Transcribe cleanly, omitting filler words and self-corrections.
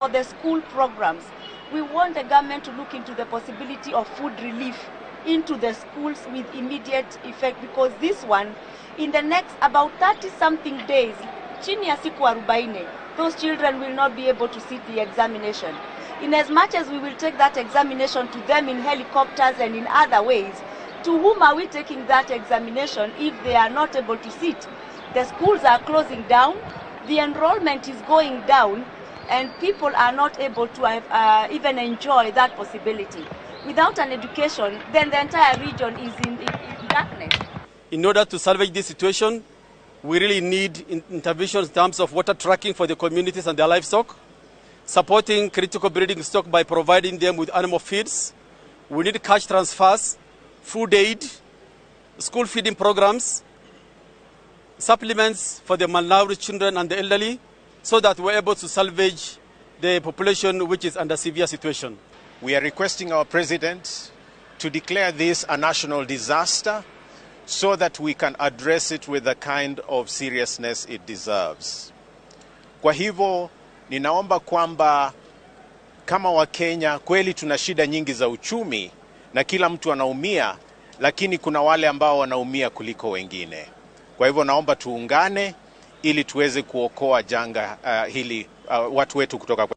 For the school programs, we want the government to look into the possibility of food relief into the schools with immediate effect, because this one, in the next about 30 something days, chini ya siku 40, those children will not be able to sit the examination. In as much as we will take that examination to them in helicopters and in other ways, to whom are we taking that examination if they are not able to sit? The schools are closing down, the enrollment is going down, and people are not able to even enjoy that possibility. Without an education, then the entire region is in darkness. In order to salvage this situation, we really need interventions in terms of water tracking for the communities and their livestock, supporting critical breeding stock by providing them with animal feeds. We need cash transfers, food aid, school feeding programs, supplements for the malnourished children and the elderly, so that we're able to salvage the population which is under severe situation. We are requesting our president to declare this a national disaster so that we can address it with the kind of seriousness it deserves. Kwa hivyo ninaomba kwamba kama Wakenya kweli tuna shida nyingi za uchumi na kila mtu anaumia, lakini kuna wale ambao wanaumia kuliko wengine. Kwa hivyo naomba tuungane ili tuweze kuokoa janga hili watu wetu kutoka kwa